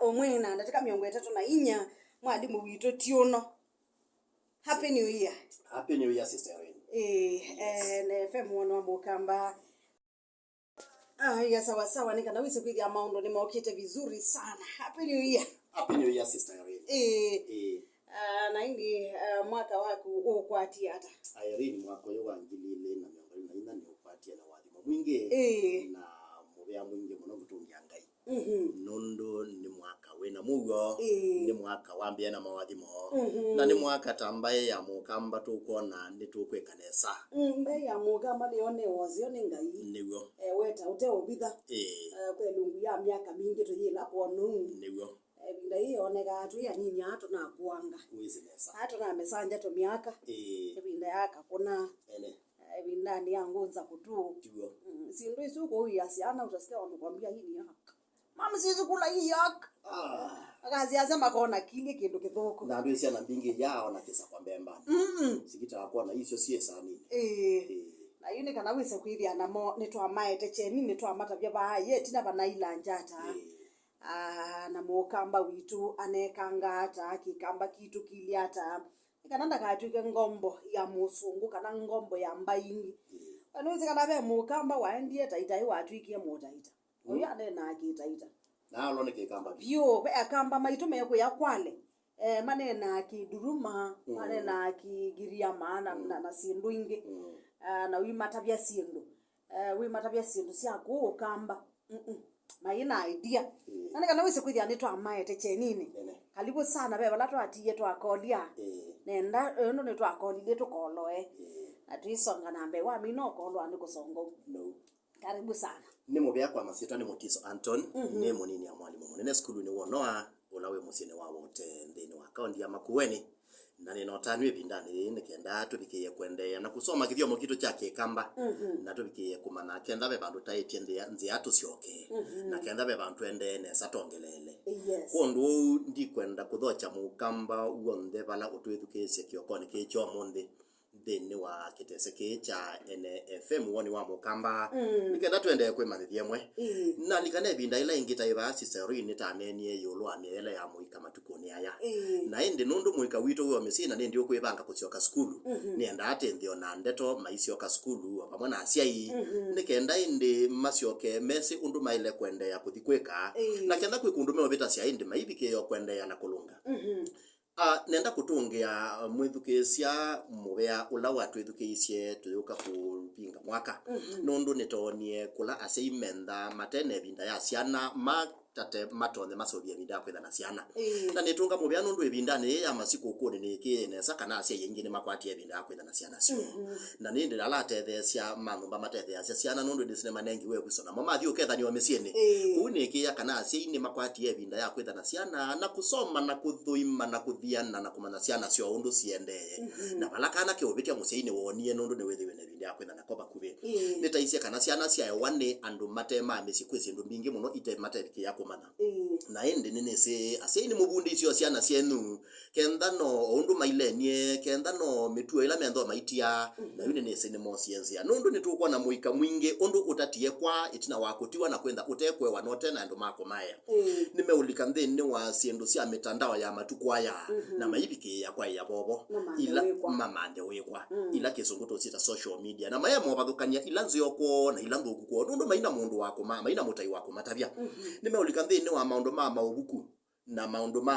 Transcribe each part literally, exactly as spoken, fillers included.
Ũmwe na ndatĩka mĩongo ĩtatũ na inya, mwalimũ witũ Tiũno. Happy New Year. Happy New Year, Sister Irene. Ĩĩ, eh, na F M woni wa Mũkamba. Ah, ya sawa sawa, nĩ kana wĩse kwĩthĩa maũndũ nĩmokĩte vizuri sana. Happy New Year. Happy New Year, Sister Irene. Ĩĩ. Ĩĩ. Ah, na ĩndĩ, ah, mwaka waku ũkwatie ata? Irene, mwaka ũyũ wa ngili ilĩ na mĩongo ĩlĩ na inya nĩũkwatie na ũathimo mwingĩ. Ĩĩ. Na mũvea mwingĩ mũno ngũtũngĩa Ngai. Mhm. Nũndũ nĩ mwaka wĩna mũuo, ĩĩ, nĩ mwaka wambĩĩa na mawathimo, mhm, na nĩ mwaka ta mbaĩ ya Mũkamba tũkwona nĩtũkwĩka nesa. Mm, mbaĩ ya Mũkamba nĩyo nĩ woseo nĩ Ngai. Nĩw'o. Eh, weta ũteũvitha. Ĩĩ. Eh, kwa ĩlungu ya myaka mingĩ tũyĩla kwona ũu. Nĩw'o. Eh, ĩvinda yĩĩ yonekaa twĩ anini aa tũnakuanga. Wĩsĩ nesa. Aa tũnamesanja tũmyaka. Ĩĩ. Ĩvinda ya kakũna. Ene. Eh, ĩvindanĩ ya ngũnza kũtũ. Tiw'o. Mm, syĩndũ isu kũia syana, utasikia wamekwambia hii ni yako. Mama, siwezi kula hii yako. Ah. Akaziasya makona kilie kĩndũ kĩthũku. Na andũ syana mbingĩ yao na kĩsa kwa mbemba. Mm-mm. Sikitaka kuona icio sie sanini. Ĩĩ. Ĩĩ. Na yu nĩ kana wĩse kwĩthĩa namo nĩtwamaete kyeni, nĩtwamatavya vaa ye tina vanaila njata. Ĩĩ. Ah, na Mũkamba witũ anekanga ata, kĩkamba kitũ kĩlĩ ata, nĩ kana ndakatw'ĩke ngombo ya mũsũngũ kana ngombo ya mbaĩ ingĩ. Mm. Na nĩwĩsĩ kana ve Mũkamba waendie Taita ĩ watw'ĩkie Mũtaita. Ũyũ, mm, aneenaa Kĩtaita. Na alwa nĩ Kĩkamba. Vyũ, ve Akamba maitũ mekwĩa Kwale. Eh, maneenaa Kĩnduruma, mm, maneenaa Kĩgiriama na, mm, na, na syĩndũ ingĩ. Mm. Ah, na ũimatavya syĩndũ. Eh, wĩmatavya syĩndũ sya kũũ Ũkamba. Mm-mm. Mayĩ na idea. Mm. Na nĩ kana wĩse kwĩthĩa nĩtwamaete kyeninĩ. Ene. Karibu sana, ve vala twatiie twakolya. Mm. Nenda, ĩndũ nĩtwakolilye tũkoloe. Mm. Na tũisonga na mbee, wamina ũkolwa nĩ kũsonga ũu. No. Karibu sana. Nĩ mũvea kwa masyĩtwa nĩ Mũtiso Anton, mhm, nĩ mũnini ya mwalimũ mũnene sukulunĩ wa Noa, ũla wĩ mũsyĩnĩ wa Wote nthĩnĩ wa kaunti ya Makueni. Na nĩ na ũtanu ĩvindanĩ yĩĩ nĩ kenda tũvikĩĩe kũendeea na kũsoma kĩthyomo kitũ kya Kĩkamba, mhm, na tũvikĩĩe kũmanya kenda ve vandũ taĩtye nthĩa, nzĩa tũsyoke, mhm, na kenda ve vandũ tũendee nesa tongeleele. Yes. Kwondũ ũu ndikwenda kũthokya Mũkamba w'onthe vala ũtwĩthukĩĩsye kĩokonĩ kĩĩ kya ũmũnthĩ nthĩnĩ wa kĩtese kĩĩ kya Ene F M woni wa Mũkamba, mm, nĩ kenda tũendee kwĩmanyĩthya ĩmwe. Ĩĩ. Nalikana ĩvinda ĩla ĩngĩ taĩ vaa Sister Irene nĩtaneenie ĩũlũ wa mĩeele ya mũika matukũnĩ aya. Ĩĩ. Na ĩndĩ nũndũ mũika witũ wĩ o mĩsyĩ na nĩndĩ ũkwĩvanga kũsyoka sukulu, mhm, nĩendaa atĩ nthĩ o na ndeto maisyoka sukulu o vamwe na asyai, mhm, nĩ kenda ĩndĩ masyoke mesĩ ũndũ maĩle kũendeea kũthi kwĩka. Ĩĩ. Na kenda kwĩ kũndũ meũvĩtasya ĩndĩ maivikĩĩa o kũendeea na kũlũnga. Mhm. Ah, nenda kũtũngĩa mwĩthukĩĩsya mũvea ũla watwĩthukĩĩisye tũyũka kũvinga mwaka, mhm, nũndũ nĩtoonie kũla asyai mentha mate na ĩvinda ya syana matate matonye masũvie ĩvinda ya kwĩtha na syana. Ĩĩ. Na nĩtũnga mũvea nũndũ ĩvindanĩ yĩĩ ya masikũkũnĩ nĩĩkĩĩe nesa kana asyai aingĩ nĩmakwatie ĩvinda ya kwĩtha na syana syoo. Mhm. Na nĩ ĩndĩ ala atetheesya ma nyũmba matetheeasya syana nũndũ ĩndĩ nĩmanengiwe ĩvuso namo mathi ũkethany'a o mĩsyĩnĩ. Ĩĩ. Kũu nĩĩkĩĩa kana asyai nĩmakwatie ĩvinda ya kwĩtha na syana na kũsoma na kũthũima na kũthiana na kũmanya syana syoo ũndũ siendee. Mhm. Na vala kana keũvĩtya mũsyai nĩwoonie nũndũ nĩwĩthĩwe na ĩvinda ya kwĩtha nako vakuvĩ. Ĩĩ. Nĩtaisye kana syana syaewa nĩ andũ mate ma mĩsyĩ kwĩ syĩndũ mbingĩ mũno ite matevikĩĩa kũmanya. Ĩĩ. Na ĩndĩ nĩnĩsĩ asyai nĩmũvundĩisye o syana syenyu. Kenda no o ũndũ mailenie, kenda no mĩtuo ĩla mentho maitia, mhm, na yu nĩnĩsĩ nĩmosie nzĩa. Nũndũ nĩtũkwona mũika mwingĩ ũndũ ũtatie kwa ĩtina wa kũtiwa na kwĩntha ũtekwewa na ũte na andũ ma kũmaea. Ĩĩ. Nĩmeũlika nthĩnĩ wa syĩndũ sya mĩtandao ya matukũ aya, mhm, na maivikĩĩa kwaĩa vovo. Na mande ila wĩkwa. Mamande wĩkwa. Mm. Ila kĩsũngũ tũsyĩta social media. Na maye movathũkany'a ila nzeo kwoo na ila nthũku kwoo. Nũndũ maina mũndũ wa kũma, maina mũtai wa kũmatavya. Mhm. Nĩmeũlika nthĩnĩ wa maũndũ ma maũvuku na maũndũ ma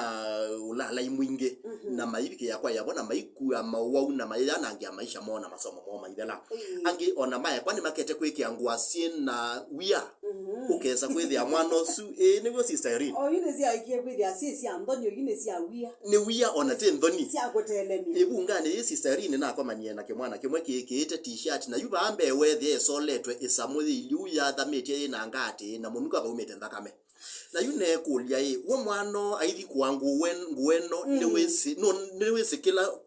ũlaalai mwingĩ, mhm, na maivikĩĩa kwaĩa vo, na maikua maũwau, na mayanangĩa maisha moo na masomo moo maithela. Ĩĩ. Angĩ o na maekwa nĩmakete kwĩkĩa ngũa syĩ na wia. Mhm. Ũkesa kwĩthĩa mwana ũsu, ĩĩ, nĩw'o Sister Irene. Oyu nĩsyaekie kwĩthĩa syĩ sya nthoni, oyu nĩ sya wia. Nĩ wia, o na ti nthoni. Sya kũtelemya. Ĩvunganĩ yĩĩ Sister Irene nakomanie na kĩmwana kĩmwe kĩĩkĩĩte t-shirt, na yu vaa mbee weethĩa ĩsoletwe ĩsamũ yĩ iliu yathamĩtye yĩ na ngatĩ, na mũnuka vaumĩte nthakame. Na yu neekũlya ĩ, we mwana aithi kũa ngũen-, ngũeno, mm, nĩwĩsĩ, nũ-, nĩwĩsĩ kĩla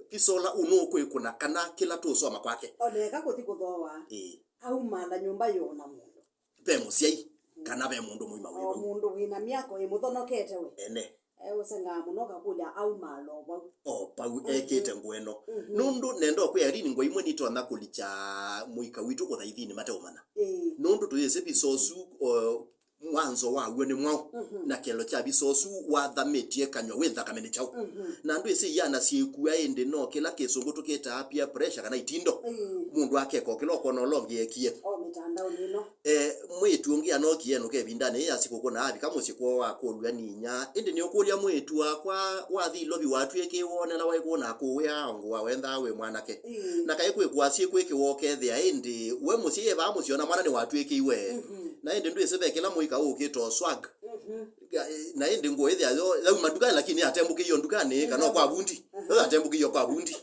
pisola ũnũkwĩkũna kana kĩla tũũsoma kwake? Oneka kũthi kũthooa. Ĩĩ. Aumala nyũmba yona mũndũ. Ve mũsyai, mm, kana ve mũndũ mũima wĩ o vau. Mũndũ wĩna myako ĩmũthonokete we. Ene. Eũsengaa mũno kakũlya aumala o vau. O vau, mm-hmm, ekĩte ngũeno. Mm-hmm. Nũndũ nenda kwĩa Irene ngũa imwe nitonya kũlikya mũika witũ ũthaithinĩ mateũmanya. Ĩĩ. Nũndũ tũyĩsĩ pisosu, o, mwanzo waw'o nĩ mwaũ, mhm, na kĩelo kya visa ũsu wathamĩtye kanyw'a wĩ nthakame nĩ kyaũ. Mhm. Na ndwĩsĩ iana syĩkua ĩndĩ no kĩla kĩsũngũ tũkĩtaa peer pressure kana itindo. Ĩĩ. Mũndũ akeka o kĩla ũkwona ũla ũngĩ ekie. O mĩtandaonĩ ĩno. Eh, mwĩĩtu ũngĩ anokie enũka ĩvindanĩ yĩĩ ya sikũkũ na avika mũsyĩ kwoo akũlw'a nĩ inyia, "Ĩndĩ nĩũkũlya mwĩĩtu wakwa wathi Ilovi watw'ĩkĩiwe onelawa ĩkũũ na akũwĩa ngũa wendaa wĩ mwanake?" Ĩĩ. Na kaĩ kwĩ kũasyĩ kwĩkĩwa ũkethĩa ĩndĩ we mũsyai e vaa mũsyĩ ona mwana nĩwatw'ĩkĩiwe. Mhm. Na ĩndĩ ndwĩsĩ ve kĩla mũika ũkĩte o swag. Mhm. Na ĩndĩ ngũa ĩthĩa yo yauma ndukanĩ lakini yatembũkĩie ndukanĩ kana o kwa vundi. Mhm. Yo yatembũkĩie o kwa vundi.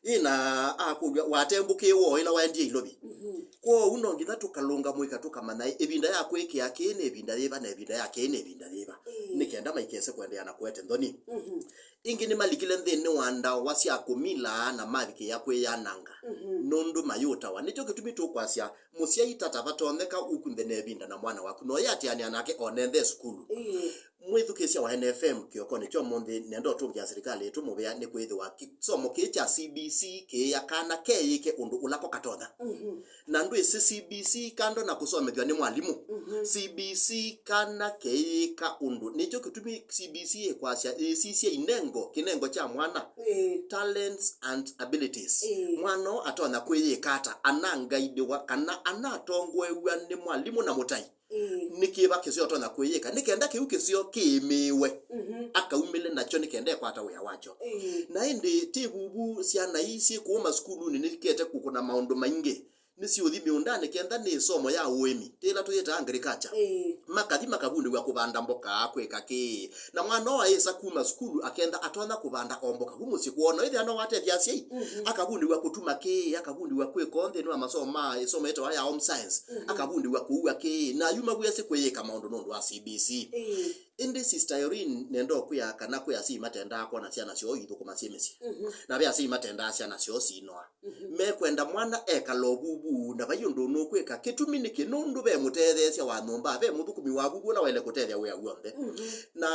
Ĩna akũlw'a, "Watembũkĩĩwe o ĩla waendie Ilovi?" Mhm. Kwoou no nginya tũkalũnga mũika tũkamanya ĩ, ĩvinda ya kwĩkĩa kĩĩ nĩ ĩvinda yĩva na ĩvinda ya kĩĩ nĩ ĩvinda yĩva, ĩĩ, nĩ kenda maikese kũendeea na kũete nthoni. Mhm. Ĩngĩ nĩmalikile nthĩnĩ wa ndawa sya kũmila na mavikĩĩa kwĩyananga, mhm, nũndũ mayũtawa. Nĩkyo kĩtumi tũkwasya mũsyai tata vatonyeka ũkunthe na ĩvinda na mwana waku. No yatĩanĩa nake o nenthe sukulu. Ĩĩ. Mwĩthukĩĩsya wa N F M kĩokonĩ kya ũmũnthĩ, nenda ũtũngĩa silikalĩ ĩtũ mũvea nĩkwĩthĩwa kĩsomo kĩĩ kya C B C kĩĩa kana keyĩke ũndũ ũla ko katonya. Mhm. Na ndwĩsĩ C B C kando na kũsomethw'a nĩ mwalimũ. Mhm. C B C kana keyĩka ũndũ. Nĩkyo kĩtumi C B C ĩkwasya yĩsisye inengo, kĩnengo kya mwana. Ĩĩ. Talents and abilities. Ĩĩ. Mwana ũũ atonya kwĩyĩka ata anangaidĩwa kana anatongoew'a nĩ mwalimũ na mũtai? Ĩĩ. Nĩ kĩva kĩseo ũtonya kwĩyĩka nĩ kenda kĩu kĩseo kĩĩmĩĩwe, mhm, akaumĩle nakyo nĩ kenda ekwata wĩa wakyo? Ĩĩ. Na ĩndĩ ti vuvu syana ii syĩ kũũ masukulunĩ nĩikete kũkũna maũndũ maingĩ. Nĩsiũthi mĩũndanĩ kenda nĩ ĩsomo ya ũĩmi, ti ĩla tũyĩtaa agriculture. Ĩĩ. Makathi makavundĩw'a kũvanda mboka, kwĩka kĩĩ. Na mwana ũũ ayĩsa kuma sukulu akenda atonya kũvanda o mboka vu mũsyĩ kwoo. Na ĩthĩa no watethya asyai, mhm, akavundĩw'a kũtuma kĩĩ, akavundĩw'a kwĩka ũũ nthĩnĩ wa masomo ma ĩsomo yĩtawa ya home science, mhm, akavundĩw'a kũua kĩĩ. Na ayuma vu esĩ kwĩyĩka maũndũ nũndũ wa C B C. Ĩĩ. Ĩndĩ Sister Irene, nenda ũkwĩa kana kwĩ asyai matendaa kwona syana syoo ithũkũma syĩ mĩsyĩ. Mhm. Na ve asyai matendaa syana syoo siinoa. Mhm. Mekwenda mwana ekala ũvuvu, na vai ũndũ nũkwĩka. Kĩtumi nĩkĩ? Nũndũ ve mũtetheesya wa nyũmba, ve mũthũkũmi wa vuvu ũla waĩle kũtethya wĩa w'onthe. Mhm. Na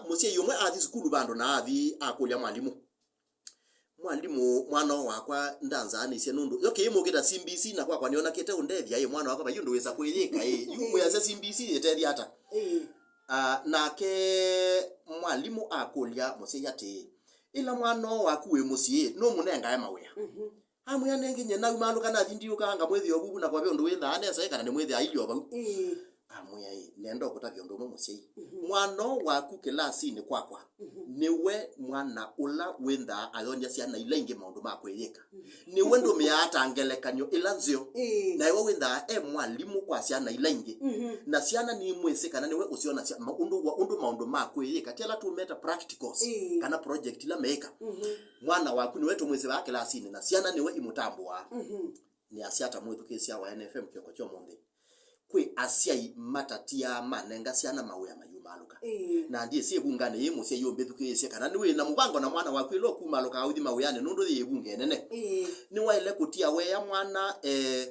mũsyai ũmwe athi sukulu vandũ na athi akũlya mwalimũ, "Mwalimũ, mwana ũũ wakwa ndanzaanĩsye nũndũ yo kĩĩ mũkĩta C B C na kwakwa nĩona kĩte ũndethya ĩ, mwana wakwa vai ũndũ wĩsa kwĩyĩka ĩ, yu mwĩasya C B C yĩtethya ata?" Ĩĩ. Ah, nake mwalimũ akũlya mũsyai atĩĩ, "Ĩla mwana ũũ waku wĩ mũsyĩ, nũmũnengae mawĩa?" Mhm. Amwĩa, "Nengĩ nyie naumaalũka nathi ndiũka ngamwĩthĩa ũvuvu na kwa ve ũndũ wĩthaa nesa ĩ kana nĩmwĩthĩa ailyĩ o vau." Ĩĩ. Amwĩa, "Ĩ, nenda ũkũtavya ũndũ ũmwe mũsyai. Mhm. Mwana ũũ waku kĩlasinĩ kwakwa, mhm, nĩwe mwana ũla wĩnthaa ayony'a syana ila ingĩ maũndũ ma kwĩyĩka. Mhm. Nĩwe ndũmĩaa ta ngelekany'o ĩla nzeo. Ĩĩ. Na ĩwe wĩnthaa e mwalimũ kwa syana ila ingĩ. Mhm. Na syana nimwĩsĩ kana nĩwe ũsyonasya ma-, ũndũ wa, ũndũ maũndũ ma kwĩyĩka, ti ala tũmeta practicals, ĩĩ, kana project ila meĩka. Mhm. Mwana waku nĩwe tũmwĩsĩ vaa kĩlasinĩ, na syana nĩwe imũtambũaa." Mhm. Nĩasya ata mwĩthukĩĩsya wa N F M kĩoko kya ũmũnthĩ? Kwĩ asyai matatiaa manenga syana mawĩa mayumaalũka. Ĩĩ. Na ndyĩsĩ ĩvunganĩ yĩĩ mũsyai ũmbĩthukĩĩsye kana nĩwĩ na mũvango na mwana waku ĩla ũkumaalũkaa ũthi mawĩanĩ nũndũ yĩ ĩvunge nene. Ĩĩ. Nĩwaĩle kũtia weea mwana, eh,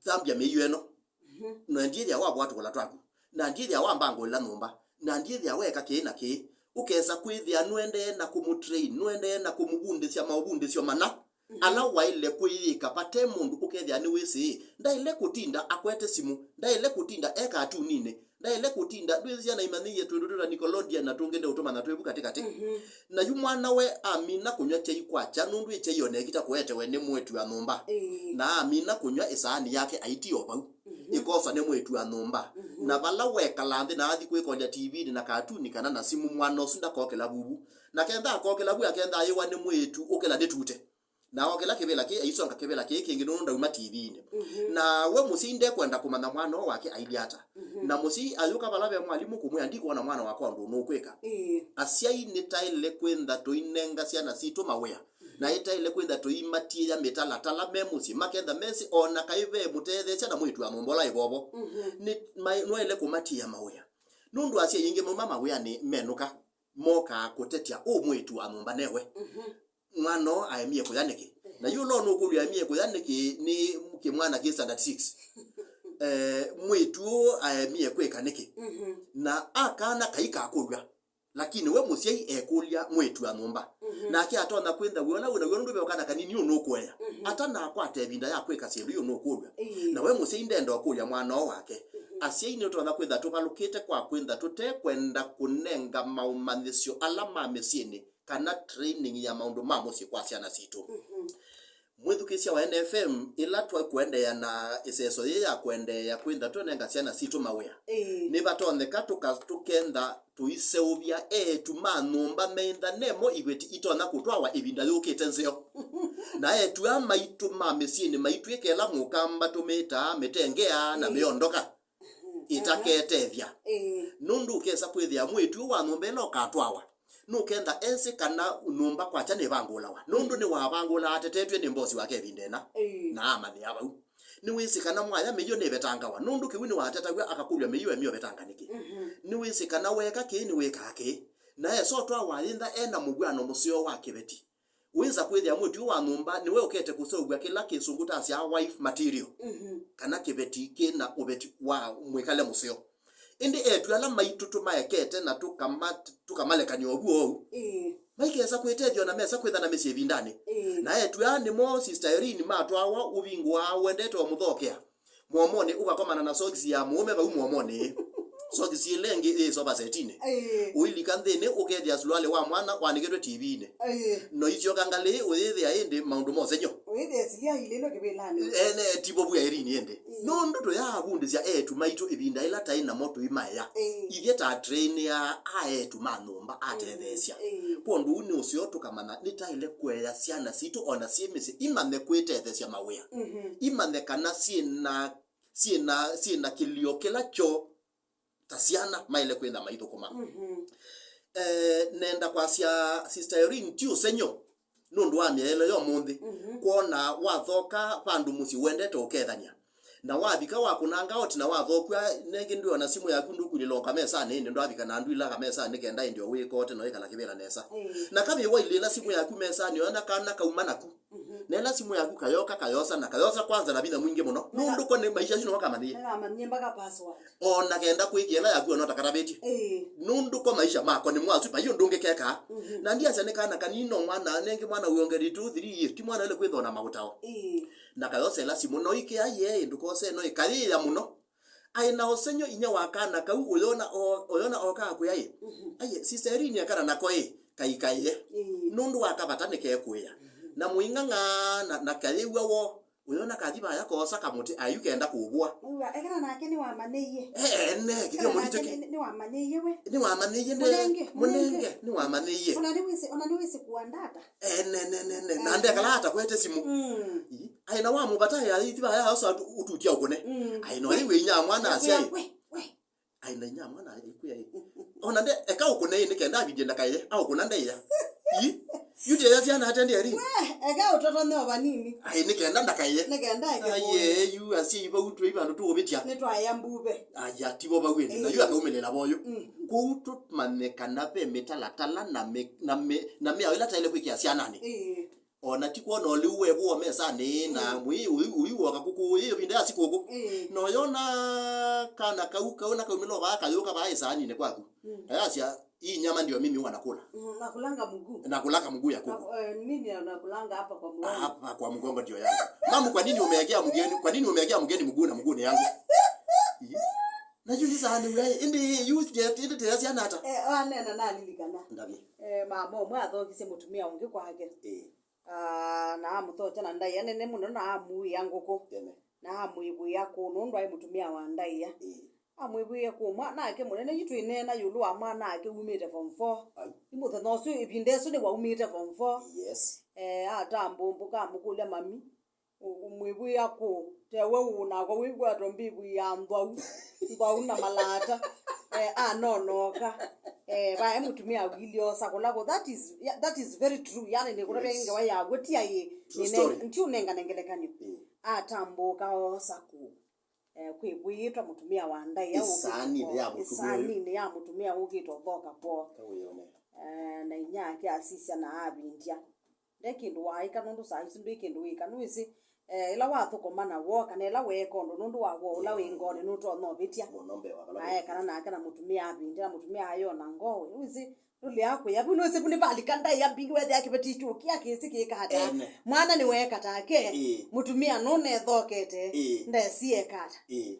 thambya mĩio ĩno. Mhm. Na ndyĩthĩa wavũa tũkũla twaku. Na ndyĩthĩa wambangũĩla nyũmba. Na ndyĩthĩa weeka kĩĩ na kĩĩ. Ũkesa kwĩthĩa nũendee na kũmũtrain, nũendee na kũmũvundĩsya maũvundĩsyo mana. Mhm. Ala waĩle kwĩyĩka vate mũndũ ũkethĩa nĩwĩsĩ, ndaĩle kũtinda akwete simũ, ndaĩle kũtinda e katuninĩ, ndaĩle kũtinda, ndwĩsĩ syana imanyĩie twĩndũ twĩta Nickelodeon na tũngĩ ndeũtũmanya twĩ vu katĩkatĩ. Mhm. Na yu mwana we amina kũnyw'a kyai kwakya, nũndũ ĩ kyai o na ĩkita kũetewe nĩ mwĩĩtu wa nyũmba. Ĩĩ. Na amina kũnyw'a ĩsaani yake aitie o vau. Mhm. Ĩkosa nĩ mwĩĩtu wa nyũmba. Mhm. Na vala wekala nthĩ na athi kwĩkolya T V-nĩ na katuni kana na simũ, mwana ũsu ndakokĩla vuvu. Na kenda akokĩla vu, akenda ayĩwa nĩ mwĩĩtu ũkĩla nĩ tute. Na okĩla kĩvĩla kĩĩ, aisonga kĩvĩla kĩĩ kĩngĩ nũndũ ndauma T V-nĩ. Mhm. Na we mũsyai ndekwenda kũmanya mwana ũũ wake ailyĩ ata. Mhm. Na mũsyai ayũka vala ve mwalimũ kũmwĩa, "Ndikwona mwana wakwa ũndũ nũkwĩka." Ĩĩ. Asyai nĩtaĩle kwĩntha tũinenga syana sitũ mawĩa. Mhm. Na ĩtaĩle kwĩntha tũimatiĩa mĩtalatala me mũsyĩ, maketha mesĩ o na kaĩ ve mũtetheesya na mwĩĩtu wa mũmbola ĩvovo. Mhm. Nĩ, ma-, nwaĩle kũmatiĩa mawĩa. Nũndũ asyai aingĩ mauma mawĩanĩ menũka, mokaa kũtetya ũ mwĩĩtu wa nyũmba newe. Mhm. Mwana ũũ aemie kũya nĩkĩ? Ehe. Na yu ũla ũnũkũlya aemie kũya nĩkĩ, nĩ kĩmwana kĩ standard six. Eh, mwĩĩtu ũũ aemie kwĩka nĩkĩ? Mhm. Na akana kai kakũlw'a. Lakini we mũsyai ekũlya mwĩĩtu wa nyũmba. Mhm. Nake atonya kwĩtha wĩa ũla wĩ naw'o nũndũ ve o kana kanini ũũ nũkũea. Mhm. Atanakwata ĩvinda ya kwĩka syĩndũ iũ nũkũlw'a. Ĩĩ. Na we mũsyai ndenda ũkũlya mwana o wake. Mhm. Asyai nĩtũtonya kwĩtha tũvalũkĩte kwa kwĩtha tũtekwenda kũnenga maũmanyĩsyo ala ma mĩsyĩnĩ kana training ya maũndũ ma mũsyĩ kwa syana sitũ. Mhm. Mwĩthukĩĩsya wa N F M, ĩla twaĩ kũendeea na ĩseso yĩĩ ya kũendeea kwĩtha tũnenga syana sitũ mawĩa, ĩĩ, nĩvatonyeka tũka-, tũkentha tũiseũvya eĩtu ma nyũmba meĩtha nemo iveti itonya kũtwawa ĩvinda yũkĩte nzeo. Na eĩtu aa maitũ ma mĩsyĩnĩ maitw'ĩka ĩla mũkamba tũmĩtaa mĩtengea na, ĩĩ, mĩondoka. Mhm. Ĩtaketethya. Ĩĩ. Nũndũ ũkesa kwĩthĩa mwĩĩtu ũũ wa nyũmba ĩla ũkatwawa, nũkentha esĩ kana nyũmba kwakya nĩvangũlawa. Nũndũ, mm, nĩwavangũlaa atetetw'e nĩ mbosi wake ĩvinda ĩna, ĩĩ, na amanyĩa vau. Nĩwĩsĩ kana mwaya mĩio nĩvetangawa, nũndũ kĩu nĩwatetaw'a akakũlw'a mĩio ĩmĩovetanga nĩkĩ? Mhm. Nĩwĩsĩ kana weeka kĩĩ nĩwĩkaa kĩĩ. Na esa ũtwawa ayĩtha e na mũvw'ano mũseo wa kĩveti. Wĩsa kwĩthĩa mwĩĩtu ũũ wa nyũmba nĩwe ũkete kũseũvw'a kĩla kĩsũngũ tasyaa wife material, mhm, kana kĩveti kĩ na ũveti wa mwĩkale mũseo. Ĩndĩ eĩtu ala maitũ tũmaekete na tũkama-, tũkamalekany'a ũvu oou, ĩĩ, maikesa kwĩtethya o na mesa kwĩtha na mĩsyĩ ĩvindanĩ. Ĩĩ. Na eĩtu aa nĩmo Sister Irene matwawa ũvingũaa ũendete o mũthokea mũomonĩ, ũkakomana na sokisi ya mũũme vau mũomonĩ. Sokisi ĩla ĩngĩ yĩ sovasetinĩ. Ĩĩ. Ũilika nthĩnĩ, ũkethĩa sulualĩ wa mwana wanĩkĩtwe tivinĩ. Ĩĩ. No isyoka ngalĩ, ũyĩthĩa ĩndĩ maũndũ ma ũsengy'o. Ũyĩthĩa silia ilĩlwe kĩvĩlanĩ. Ene tivo vu Irene ĩndĩ. Ĩĩ. Nũndũ tũyaavundĩsya eĩtu maitũ ĩvinda ĩla taĩ namo tũimaea. Ĩĩ. Ithyĩ ta trainĩaa a eĩtu ma nyũmba atetheesya. Ĩĩ. Kwondũ ũu nĩ ũseo tũkamanya nĩtaĩle kũea syana sitũ o na syĩ mĩsyĩ imanye kwĩtetheesya mawĩa. Mhm. Imanye kana syĩ na, syĩ na, syĩ na kĩlio kĩla kyoo ta syana maĩle kwĩtha maithũkũma. Mhm. Eh, nenda kwasya Sister Irene ti ũsengy'o nũndũ wa mĩaĩlo ya ũmũnthĩ. Mhm. Kwona wathoka vandũ mũsyĩ ũendete ũkethany'a. Na wavika wakũnanga oti na wathokw'a, nengĩ ndwĩona simũ yaku ndũkulĩla o kamesanĩ, ĩndĩ ndwavika na ndwĩla kamesanĩ kenda ĩndĩ o wĩkote na wĩkala kĩvĩla nesa. Ĩĩ. Na kavĩĩ wailĩla simũ yaku mesanĩ, ona kana kauma naku. Mhm. Na ĩla simũ yaku kayoka, kayosa, na kayosa kwanza na vinya mwingĩ mũno. Nũndũ ko nĩ maisha asu nĩmo kamanyĩe. Nĩkamanyie mpaka password. O na kenda kwĩkĩa ĩla yaku ona ũtakatavĩtye. Ĩĩ. Nũndũ ko maisha mako nĩmo asu, vai ũndũ ũngĩ kekaa. Mhm. Na ndiasya nĩ kana kanini, no mwana, nengĩ mwana wĩongelĩ two, three years, ti mwana ũle kwĩthwa na maũtao. Ĩĩ. Na kayosa ĩla simũ, no ikĩa yee, ndũkose, no ĩkayĩĩa mũno. Aĩ na ũsengy'o inyia wa kana kau, ũyona o-, ũyona oka akwĩa ĩ, mhm, aiye, Sister Irene akana nako ĩ, kaikaĩe. Ĩĩ. Nũndũ wa kavata nĩkekũĩa. Mhm. Na mũing'ang'a na, na kayĩw'a woo, ũyona kathi vaya koosa kamũtĩ ayu kenda kũvũa. Wĩw'a, ekana nake nĩwamanyĩie. Ene, kĩthĩo mũndũ nake nĩ-, nĩwamanyĩie we. Nĩwamanyĩie nde-, mũnenge, mũnenge, mũnenge, nĩwamanyĩie. Ona nĩwĩsĩ, ona nĩwĩsĩ kũandata. Ene, ne, ne, ne, na, ehe, ndekala atakwete simũ. Mm. Ii. Aĩ na wamũvataĩa ĩthi vaya aosa ũtutya ũkũne. Mm. Aĩ no yĩw'e inya mwana asya ĩ. We, we. Aĩ na inya mwana aikwĩa ĩ. Ona nde, eka ũkũne ĩ, nĩ kenda avindie ndakaĩe, aũkũna ndaĩa. Ii. Yu tĩya syana ate ndĩeri. We, eka ũtotonye o vanini. Aĩ nĩ kenda ndakaĩe. Nĩ kenda eke. Aiye, yu asyai vau twĩ vandũ tũũvĩtya. Nĩtwaĩa mbuve. Aya, tivo vau ĩndĩ. Na yu, ĩĩ, akaumĩlĩla voyu. Mm. Kwoou tũmanye kana ve mĩtalatala na mĩ-, na mĩ-, na mĩao ĩla taĩle kwĩkĩa syananĩ. Ĩĩ. O na ti kwona ũlĩu wevũa mesanĩ, na, mm, mwĩĩ ũyu, ũyu woka kũkũ, ĩ ĩvinda ya sikũkũ. Ĩĩ. Na ũyona kana kau, kau na kaumĩla o vaa kayũka vaa ĩsaaninĩ kwaku. Mm. Kayasya, "Hii nyama ndio mimi huwa nakula." Mm, nakulanga mguu. Nakulanga mguu ya kuku. Na, eh, mimi nakulanga hapa kwa mgongo. Hapa kwa mgongo ndio yangu. Mamu, kwa nini umewekea mgeni, kwa nini umewekea mgeni mguu na mguu ni yangu? Ii. Najiuliza, "Ani, ĩndĩ yu, ĩndĩ tĩya syana ata?" Eh, wanena nalilikana. Ndavi. Eh, mama ũmwe athokisye mũtumĩa ũngĩ kwake. Ĩĩ. Ah, na amũthokya na ndaĩa nene mũno, na amũĩa ngũkũ. Ene. Na amwĩvũĩa kũũ, nũndũ aĩ mũtumĩa wa ndaĩa. Ĩĩ. Amwĩvũĩa kũũ, mwanake mũnene, yu twĩneena ĩũlũ wa mwanake umĩte form four. Ai. Nĩ mũthenya ũsu, ĩvinda ĩsu nĩwaumĩte form four. Yes. Eh, atambũmbũka, amũkũlya, "Mami, ũ-, ũmwĩvũĩa kũũ? Tewe ũũ nakwa wĩkwatwa mbĩvũĩa nthwau, nthwau na malata." Eh, anonoka. Eh, vae mũtumĩa wĩlyosa kũla kũ. That is, yeah, that is very true. Yani, nĩ kũla, yes, ngewa ya wĩtia ĩ. True story. Nti ũnengane ngelekany'o. Mm. Atambũka oosa kũũ. Eh, kwĩvũĩtwa mũtumĩa wa ndaĩa ũkĩte ĩsaaninĩ ya kwoo, mũtumĩa ũyũ. Ĩsaaninĩ ya mũtumĩa ũkĩte ũthoka kwoo. Kawĩone. Eh, na inyia ake asisya na avindya. Nde kĩndũ waaĩka, nũndũ saa isu ndwĩ kĩndũ wĩka. Nĩwĩsĩ, eh, ĩla wathũkũma na woo, kana ĩla weeka ũndũ nũndũ wa woo ũla wĩ ngoonĩ, nũtonya ũvĩtya. Mũno mbee wa vala aekana nake na mũtumĩa avĩndya, na mũtumĩa ayona ngoo, wĩsĩ, ndũlea kwĩa vu, nũsĩ vu nĩvalika ndaĩa mbingĩ, wethĩa kĩveti kyũkia kĩsĩ kĩkata. Ene. Mwana nĩweeka take, ĩĩ, mũtumĩa nũnethokete, ĩĩ, ndesi ekata. Ĩĩ.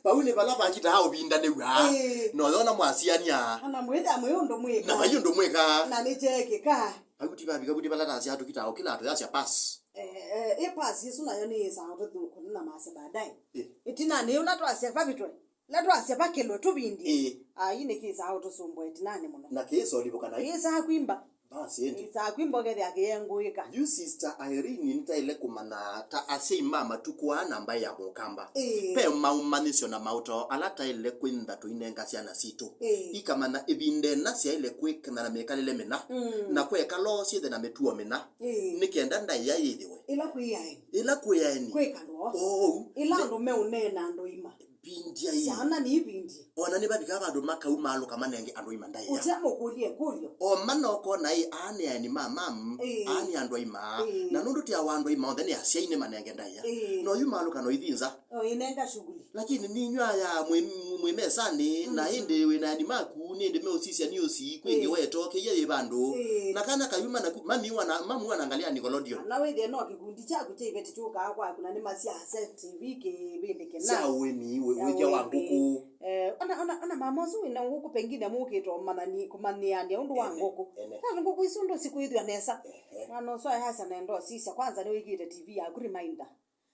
Vau nĩ vala vakitaa ũvindanĩw'a. Ĩĩ. Na ũyona mwasiania. Ana mwĩthĩa mwĩ ũndũ mwĩka. Na vai ũndũ mwĩka. Na nĩkyeekĩka. Vau ti vavika, vau nĩ vala tasya tũkitaa ũkĩla tũyasya pass. Eh, eh, ĩ pass ĩsu nayo nĩyĩsaa ũtũthu-, kũnĩna masya baadaye. Ĩĩ. Ĩtina nĩ ũla twasya vavitwe. Ĩla twasya vakĩlwe tũvindie. Ĩĩ. Ai, nĩkĩsaa ũtũsumbũa ĩtinanĩ mũno. Na kĩĩsolivũka naĩ. Kĩĩsaa kwimba. Basi, ĩndĩ. Kĩĩsaa kwimba ũkethĩa kĩyengũĩka. Yu Sister Irene nĩtaĩle kũmanya ta asyai ma matukũ aa na mbaĩ ya Mũkamba. Ĩĩ. Ve maũmanyĩsyo na maũtao ala taĩle kwĩntha tũinenga syana sitũ. Ĩĩ. Ikamanya ĩvinda ĩna syaĩle kwĩkana na mĩkalĩle mĩna. Mm. Na kwekalo syĩthe na mĩtuo mĩna. Ĩĩ. Nĩ kenda ndaĩa yĩthĩwe. Ĩla kwĩ aeni. Ĩla kwĩ aeni. Kwĩkalwa. Oou. Ĩla andũ meũneena andũ ima. Vindiai. Syana nĩivindie. Ona nĩvavika vandũ makau maalũka manenge andũ aima ndaĩa. Ũtemũkũlya ĩkũlyo. O mana ũkona ĩ, aa nĩ aeni ma mamu, ĩĩ, aa nĩ andũ aima. Ĩĩ. Na nũndũ ti awa andũ aima onthe nĩ asyai nĩmanenge ndaĩa. Ĩĩ. No yu maalũka no ithi nza. O, inenga shughuli. Lakini ninyw'a ya mwĩ, mwĩ mesanĩ, na, mm, ĩndĩ wĩ na aeni maku, nĩ ĩndĩ meũsisya nĩ ũsi, kwĩngĩ, ĩĩ, wetokeiye yĩ vandũ. Ĩĩ. Na kana kayuma naku, mami wana, mamu wana ngalia Nickelodeon. Na wĩthĩe no kĩkundi kyaku kya iveti kyũkaa kwaku na nĩmasyaasya T V kĩvĩndĩ kĩna. Sya ũĩmi, wĩ-, wĩthya wa ngũkũ. Eh, ona, ona, ona mama ũsu wĩna ngũkũ pengine mũkĩte ũmanyani-, kũmanyĩanĩa ũndũ wa, ene, ngũkũ. Ene. Na ngũkũ isu ndũsi kwĩthw'a nesa. Ehe. Mwana ũsu ayasya nenda ũsisya, kwanza nĩwĩkĩte T V yaku reminder.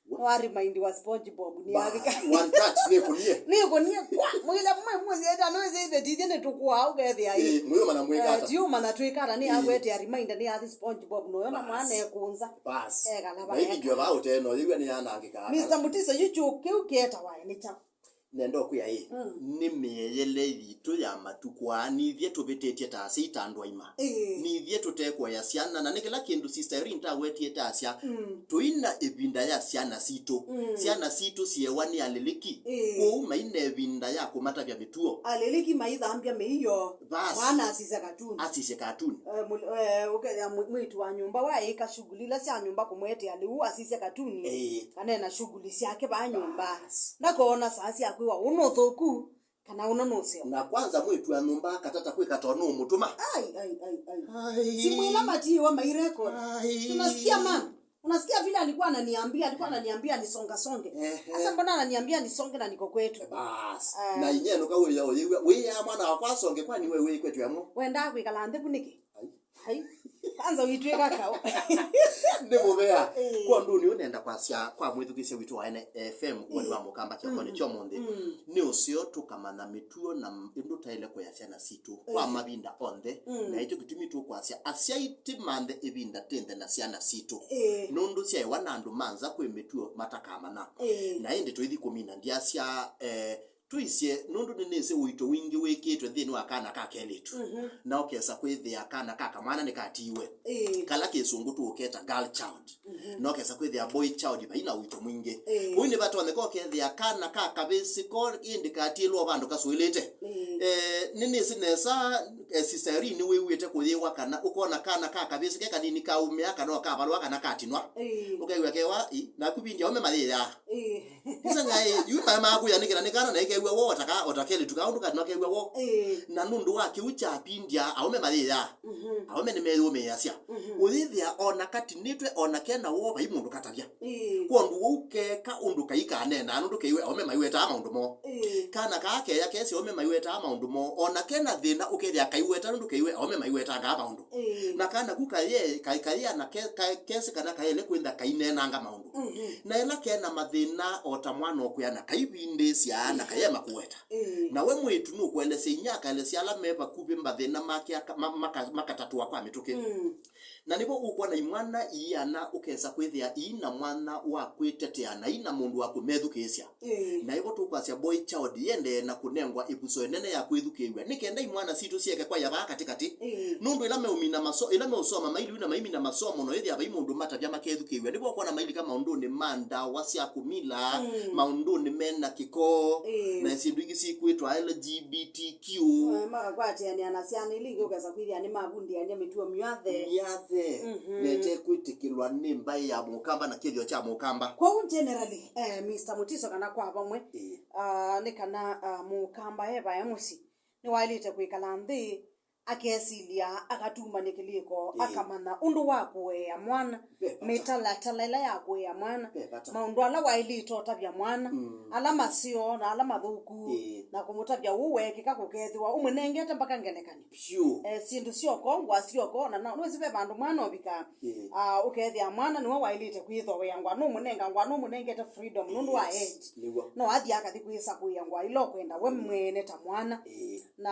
Wa-, nĩwa remind wa SpongeBob, nĩ ba-, avika. One touch, nĩkũnie. Nĩkũnie kwa, mwĩle mwe, mwĩle ĩta, no ĩse ĩthe tithye nĩtũkũaa ũkethĩa ĩ. Ĩĩ, mwĩũmanya mwĩka ata? Eh, tiũmanya twĩka ata, nĩ, ĩĩ, agwete a reminder, nĩ athi SpongeBob, noyona, bas, mwana ekũnza. Bas. Ekala na ĩvindio vaeka. Vaa ũtee, no yĩw'a nĩ yanangĩka. Mister Mutisa, yu kĩu kĩetawa nĩ kyaũ? Nenda ũkwĩa ĩ, mm, nĩ mĩeyele yitũ ya matukũ aa, nithyĩ tũvĩtĩtye ta asyai ta andũ aima. Ĩĩ. Nithyĩ tũtekũea syana, na nĩ kĩla kĩndũ Sister Irene tawetie tasya, mm, tũina ĩvinda ya syana sitũ. Mm. Syana sitũ syewa nĩ alĩlĩki. Ĩĩ. Kwoou maina ĩvinda ya kũmatavya mĩtuo. Alĩlĩki maithambya mĩio. Bas. Mwana asisya katuni. Asisye katuni. Eh, mul-, eh, ũkethĩa mwi-, mwĩĩtu wa nyũmba waĩka shughuli ila sya nyũmba kũmwetea lĩu asisye katuni. Ĩĩ. Kana ena shughuli syake vaa nyũmba. Bas. Ndakoona saa sya kwĩwa ũno ũthũku, kana ũno nũseo. Na kwanza mwĩĩtu wa nyũmba akatata kwĩka tondũ nũũmũtũma. Ai, ai, ai, ai. Ai. Simu ila matiĩwa mairecord. Ai. Tunasikia mama. Unasikia vile alikuwa ananiambia, alikuwa ananiambia nisonga songe. Ehe. Sasa mbona ananiambia nisonge na niko kwetu? Bas. Ah. Na inye nuka uya uyigwa, "Wĩya mwana wakwa asonge, kwani we wĩ kwetu yamo?" Wendaa kwĩkala nthĩ vu nĩkĩ? Ai. Ai. Kwanza uitwĩka kaũ. Nĩ mũvea. Eh. Kwa ndũni ũnenda kwasya kwa mwĩthukĩsya witũ wa Ene F M, woni wa Mũkamba kĩokonĩ kya ũmũnthĩ. Mm. Nĩ ũseo tũkamanya mĩtuo na m-, ĩndũ taĩle kũya syana sitũ. Kwa mavinda onthe, mm, na ĩkyo kĩtumi tũkwasya asyai tĩmanthe ĩvinda tĩnthe na syana sitũ. Ĩĩ. Nũndũ syaĩwa na andũ ma nza kwĩ mĩtuo matakamanya. Ĩĩ. Na ĩndĩ tũithi kũmina ndyasya, eh, tũisye, nũndũ nĩnĩsĩ ũito wingĩ wĩkĩtwe nthĩnĩ wa kana ka kelĩtu. Mhm. Na ũkesa kwĩthĩa kana ka kamwana nĩkatiiwe. Ĩĩ. Kala kĩsũngũ tũũketa girl child. Mhm. No kesa kwĩthĩa boy child vai na ũito mwingĩ. Ĩĩ. Kũu nĩvatonyeka ũkethĩa kana ka kavĩsĩ ko ĩndĩ katiĩlwa vandũ kasũĩlĩte. Ĩĩ. Eh, nĩnĩsĩ nesa, eh, Sister Irene nĩwĩw'ĩte kũyĩwa kana ũkona kana ka kavĩsĩ ke kanini kaumĩa kana ũkavalwa kana katinwa. Ĩĩ. Ũkew'a kewa, "Ĩ, naku vindi aume mayĩyaa." Ĩĩ. Isa ngai, yu maĩ makuya nĩkĩla nĩ kana na ĩkew'a wo, otaka, otakeli tuka ũndũ katinwa kew'a wo. Ĩĩ. Na nũndũ wa kĩu kyapindya, aume mayĩyaa. Mhm. Aume nĩmeyũmĩĩasya. Mhm. Ũyĩthĩa ona katinĩtwe, ona kena woo vai mũndũ katavya. Ĩĩ. Kwondũ ũu keka ũndũ kaikaneenaa nũndũ keiwe aume maiwetaa maũndũ moo. Ĩĩ. Kana kaa keya kesi aume maiwetaa maũndũ moo, ona kena thĩna ũkethĩa kaiweta nũndũ keiwe aume maiwetangaa maũndũ. Ĩĩ. Na kana ku kaye, kai-, kayĩa na ke-, ka-, kesi kana kaele kwĩntha kaineenanga maũndũ. Mhm. Na ĩla kena mathĩna o ta mwana ũkwĩana kaivindĩsya na kayema kũweta. Ĩĩ. Na we mwĩĩtu nũkũelesya inyia akaelesya ala me vakuvĩ mathĩna make aka-, ma-, maka-, makatatũa kwa mĩtũkĩ. Mm. Na nĩvo ũkwona imwana iana ũkesa kwĩthĩa ii na mwana wa kwĩtetea na ii na mũndũ wa kũmethukĩĩsya. Ĩĩ. Na ĩvo tũkwasya boy child yendee na kũnengwa ĩvuso ĩnene ya kwĩthukĩĩw'a nĩ kenda imwana sitũ syeke kwaya vaa katĩkatĩ. Ĩĩ. Nũndũ ĩla meũmina maso-, ĩla meũsoma mailiu na maimina masomo no ĩthĩa vai mũndũ matavya makethukĩĩw'a. Nĩvo ũkwona mailika maũndũnĩ ma ndawa sya kũmila, mm, maũndũnĩ me na kĩko, ĩĩ, na syĩndũ ingĩ syĩkwĩtwa L G B T Q. Eh, makakwatĩanĩa na syana ila ingĩ, ũkesa kwĩthĩa nĩmavundĩany'a mĩtuo myathe. Myathe. Mhm. Na ĩtekwĩtĩkĩlwa nĩ mbaĩ ya Mũkamba na kĩthĩo kya Mũkamba. Kwoou generally, eh, Mister Mutiso, kana kwa vamwe, ĩĩ, ah, nĩ kana, ah, Mũkamba e vae mũsyĩ, nĩwaĩlĩte kwĩkala nthĩ, akesilya, akatumanĩa kĩlĩko, ĩĩ, akamanya ũndũ wa kũea mwana, ve vata, mĩtalatala ĩla ya kũea mwana, ve vata, maũndũ ala waĩlĩte ũtavya mwana, mm, ala maseo na ala mathũku, ĩĩ, na kũmũtavya ũu weekĩka kũkethĩwa ũmũnengete mpaka ngelekany'o. Vyũ. Eh, syĩndũ syoko, ngũa syoko, na, na nĩwĩsĩ ve vandũ mwana ũvikaa, ĩĩ, ah, ũkethĩa mwana nĩwe waĩlĩte kwĩthowea ngũa, nũmũnenga ngũa, nũmũnengete freedom nũndũ wa, yes, age. Nĩw'o. No athi akathi kwĩsakũĩa ngũa ila ũkwenda we, mm, mwene ta mwana. Ĩĩ. Na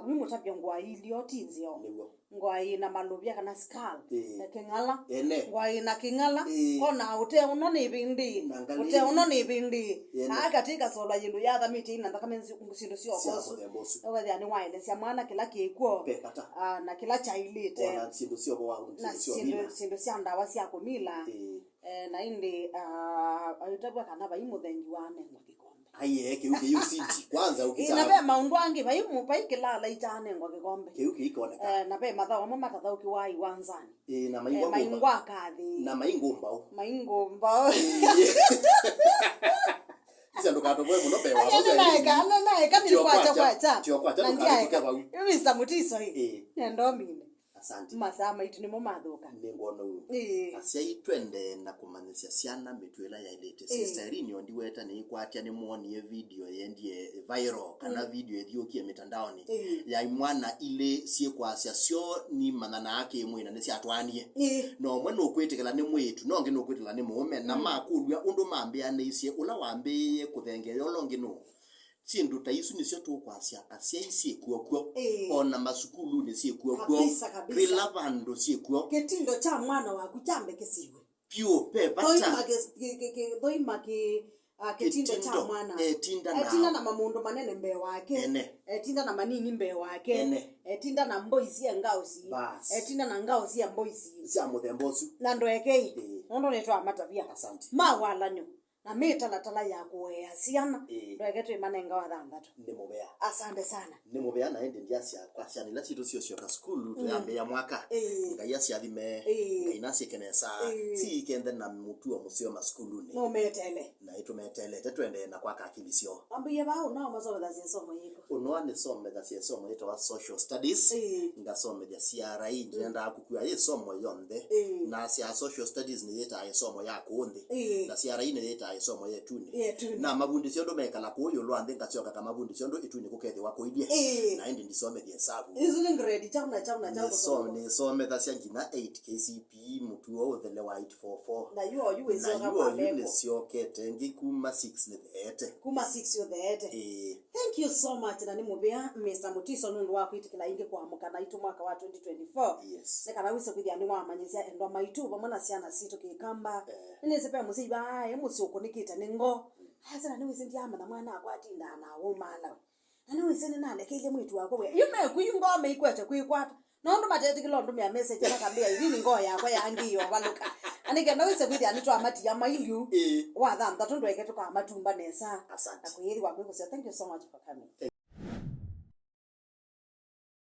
wĩmũtavya ngũa ilyo ti nzeo. Nĩw'o. Ngũa ĩna malũvya kana skull. Ĩĩ. Na kĩng'ala. Ene. Ngũa ĩna kĩng'ala. Ĩĩ. Ona ũteũno nĩ ĩvĩndĩ. Na ngalĩ. Ũteũno nĩ ĩvĩndĩ. Ene. Na akatĩ kasolwa yĩndũ yathamĩtye ina nthakame nzi-, syĩndũ sya ũkosu. Sya mũthemba ũsu. Ũkethĩa nĩwaelesya mwana kĩla kĩkw'o. Ve vata. Ah, na kĩla kyailĩte. Ona syĩndũ sya ũvoo wa, na syĩndũ sya syĩndũ, ũmina, syĩndũ sya ndawa sya kũmila. Ĩĩ. Eh, na ĩndĩ, ah, aitavw'a kana vai mũthengi wanengwa kĩkombe. Aiye, kĩu kĩu siji. Kwanza, ĩĩ, na ũkĩtaa ve maũndũ angĩ, vai mu-, vai kĩlala itanengwa kĩkombe. Kĩu kĩikoneka. Eh, na ve mathaũ amwe matathaũkĩwa iwanzani. Ĩĩ, na maingwa, eh, maingwa kathi. Na maingũ mbaũ. Maingũ mbaũ. Ĩĩ. Sisa ndũkatũvoe mũno mbee wa. Aya, vau nĩnaeka, nĩnaeka, nĩkwakya, kwakya. Tio kwakya, na ndyaeka. Ndũkatũke vau. Yu Mister Mutiso, ĩ. Ĩĩ. Nĩndomine. Asante. Masaa maitũ nĩmo mathũka. Nĩngwona ũu. Ĩĩ. Asyai, twende na kũmanyĩsya syana mĩtuo ĩla yaĩlĩte. Ĩĩ. Sister Irene ondiweta nĩĩkwatya nĩmwonie video yendie viral, kana, mm, video ĩthiũkie mĩtandaonĩ, ĩĩ, ya imwana ilĩ syĩkwasya syo nimanyanaa kĩ-mwĩĩ na nĩsyatwaanie. Ĩĩ. Na ũmwe nũkwĩtĩkĩla nĩ mwĩĩtu, na ũngĩ nũkwĩtĩkĩla nĩ mũũme, na, mm, makũlw'a ũndũ mambĩanĩisye, ũla wambĩĩie kũthengeea ũla ũngĩ nũũ? Syĩndũ ta isu nĩsyo tũkwasya asyai syĩkw'o kw'o. Ĩĩ. O na masukulunĩ syĩkw'o kw'o. Kabisa, kabisa. Kĩla vandũ syĩkw'o. Kĩtindo kya mwana waku kyambe kĩsiw'e. Vyũ, ve vata. Thoima kĩ-, kĩ-, kĩ-, kĩ-, thoima kĩ-, ah, kĩtindo kya mwana. Kĩtindo, etinda na, etinda na mamũndũ manene mbee wake. Ene. Etinda na manini mbee wake. Ene. Etinda na mboi sya ngaũsi. Bas. Etinda na ngaũsi ya mboi si. Sya mũthemba ũsu. Na ndũekei. Ĩĩ. Nũndũ nĩtwamatavya. Asante. Mawalany'o na mĩtalatala ya kũea syana, ĩĩ, ndũeke twĩmanenga wa thanthatũ. Nĩ mũvea. Asante sana. Nĩ mũvea, na ĩndĩ ndyasya kwa syana ila sitũ syosyoka sukulu, mm, tũyambĩĩa mwaka. Ĩĩ. Ngai asyathime, ĩĩ, Ngai nasĩke nesa. Ĩĩ. Siikenthe na mũtuo mũseo masukulunĩ. Nũmetele. Na ĩtũmetelete twendee na kwaka akili syoo. Ambĩie vaa ũnao masomethasya ĩsomo yĩko. Ũnao nĩsomethasya ĩsomo yĩtawa Social Studies. Ĩĩ. Ngasomethya C R E, ndĩendaa kũkua ĩsomo yonthe. Ĩĩ. Na sya Social Studies nĩyĩtaa ĩsomo ya kũũ nthĩ. Ĩĩ. Na C R E nĩyĩtaa ĩsomo ya ĩtunĩ. Ya ĩtunĩ. Na mavundĩsya ũndũ mekala kũũ ĩũlũ wa nthĩ, ngasyoka ngamavundĩsya ũndũ ĩtunĩ kũkethĩwa kũilyĩ. Ĩĩ. Na ĩndĩ ndisomethya ĩsavu. Isu nĩ grade kyaũ na kyaũ na kyaũ? Nĩso-, nĩsomethasya nginya eight K C P E, mũtuo ũthele wa eight four four. Na yu oyu wĩsyoka kwa meko. Na yu oyu nĩsyokete ĩngĩ kuma six nĩtheete. Kuma six ũtheete. Ĩĩ. Thank you so much, na nĩ mũvea, Mister Mutiso, nũndũ wa kwĩtĩkĩla ĩngĩ kũamũka naitũ mwaka wa twenty twenty-four. Yes. Nĩ kana wĩse kwĩthĩa nĩwamanyĩsya endwa maitũ vamwe na syana sitũ kĩkamba. Eh. Nĩnĩsĩ ve mũsyai vaa e mũsyĩ ũkũnĩkĩte nĩ ngoo. Mm. Asya, na nĩwĩsĩ ndyaamanya mwana akwa atindaa na ũmaala we. Na nĩwĩsĩ nĩnalekeilye mwĩĩtu wakwa wĩa. Yu meku yu ngoo meikwete kwĩkwata. Nũndũ matetĩkĩla ũndũmĩa message makambĩa, "Ĩthi nĩ ngoo yakwa yangĩie ũvalũka." Na nĩ kenda wĩse kwĩthĩa nĩtwamatia mailyũ. Ĩĩ. Wa thanthatũ ndũeke tũkamatumba nesa. Asante. Na kwĩyĩthĩwa kwĩkũsya. Thank you so much for coming.